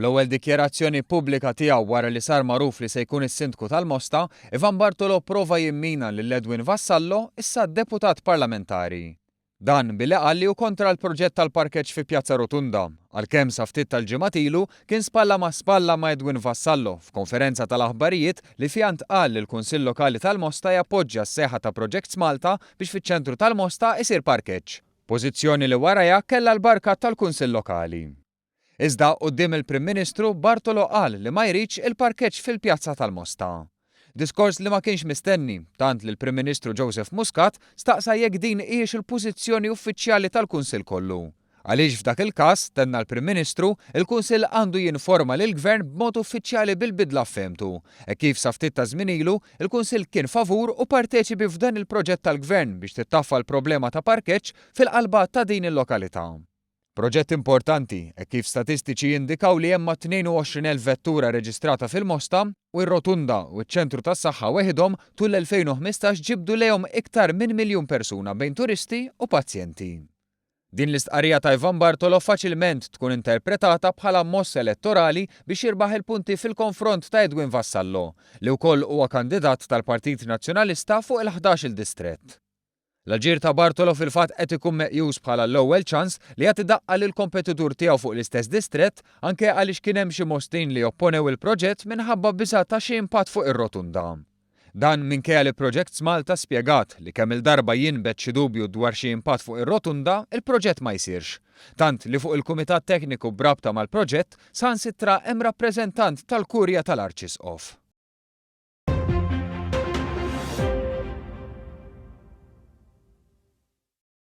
Fl-ewwel dikjarazzjoni pubblika tiegħu wara li sar magħruf li se jkun is-Sindku tal-Mosta, Ivan Bartolo pprova jimmina lil Edwin Vassallo, issa Deputat Parlamentari. Dan billi qal li hu kontra l-proġett tal-parkeġġ fi Pjazza Rotunda, għalkemm sa ftit tal-ġimgħat ilu kien spalla ma' spalla ma' Edwin Vassallo f'konferenza tal-aħbarijiet li fiha ntqal li l-Kunsill Lokali tal-Mosta jappoġġja s-sejħa ta' Projects Malta biex fiċ-ċentru tal-Mosta isir parkeġġ. Pożizzjoni li warajha kellha l-barka tal-Kunsill Lokali. Iżda quddiem il-Prim Ministru, Bartolo qal li ma jridx il-parkeġġ fil-Pjazza tal-Mosta. Diskors li ma kienx mistenni, tant li l-Prim Ministru Joseph Muscat staqsa jekk din hijiex il-pożizzjoni uffiċjali tal-Kunsill kollu. Għaliex f'dak il-każ, tenna l-Prim Ministru, il-Kunsill għandu jinforma lill-Gvern b'mod uffiċjali bil-bidla f'fehmtu, hekk kif sa ftit ta' żmien ilu, il-Kunsill kien favur u parteċipi f'dan il-proġett tal-Gvern biex tittaffa l-problema ta' parkeġġ fil-qalba ta' din il-lokalità. Proġett importanti, hekk kif statistiċi jindikaw li hemm mat-22,000 vettura reġistrata fil-Mosta, u r-Rotunda u ċ-Ċentru tas-Saħħa weħidhom tul l-2015 ġibdu lejhom iktar minn miljun persuna bejn turisti u pazjenti. Din l-istqarrija ta' Ivan Bartolo faċilment tkun interpretata bħala mossa elettorali biex jirbaħ il-punti fil-konfront ta' Edwin Vassallo, li wkoll huwa kandidat tal-Partit Nazzjonalista fuq il-ħdax-il distrett. L-aġir ta' Bartolo fil-fatt qed ikun meqjus bħala l-ewwel ċans li jagħti daqqa lill-kompetitur tiegħu fuq l-istess distrett anke għaliex kien hemm xi Mostin li opponew il-proġett minħabba biża' ta' xi impatt fuq ir-rotunda. Dan minkejja li Projects Malta spjegat li kemm-il darba jinbet xi dubju dwar xi impatt fuq ir-rotunda, il-proġett ma jsirx. Tant li fuq il-kumitat tekniku b'rabta mal-proġett saħansitra hemm rappreżentant tal-Kurja tal-Arċisqof.